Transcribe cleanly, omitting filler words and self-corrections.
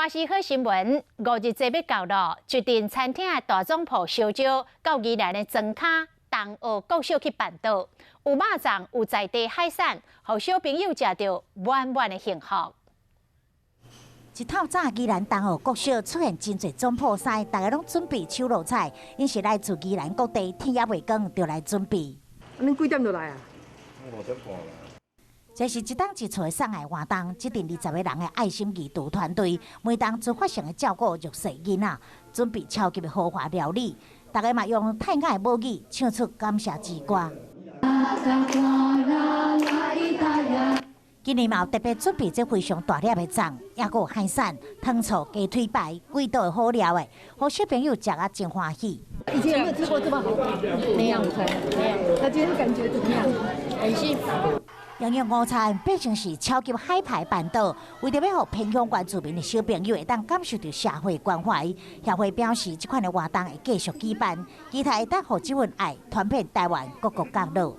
華視好新聞，五日節欲到囉，一陣餐廳的大總鋪相招到宜蘭的莊跤東澳國小去辦桌，有肉粽，有在地海產，予小朋友食著滿滿的幸福。一透早，宜蘭東澳國小出現真濟總鋪師，大家攏準備手路菜，𪜶是來自宜蘭各地，天猶未光就來準備。恁幾點就來啊？5點半啦。這是一冬一厝的送愛活動，這陣20個人的愛心義廚團隊，每冬自發性的照顧弱勢囡仔，準備超級的豪華料理。大家嘛用泰雅的母語唱出感謝之歌。今年嘛有特別準備這非常大粒的粽，抑閣有海產、糖醋雞腿排，幾道的好料的，予小朋友食啊真歡喜。以前有沒有吃過這麼好的營養午餐？沒有。那今天感覺怎麼樣？很幸福。營養午餐變成是超級海派辦桌，為著欲予偏鄉原住民的小朋友會當感受著社會關懷，協會表示這款的活動會繼續舉辦，期待會當予這份愛傳遍台灣各個角落。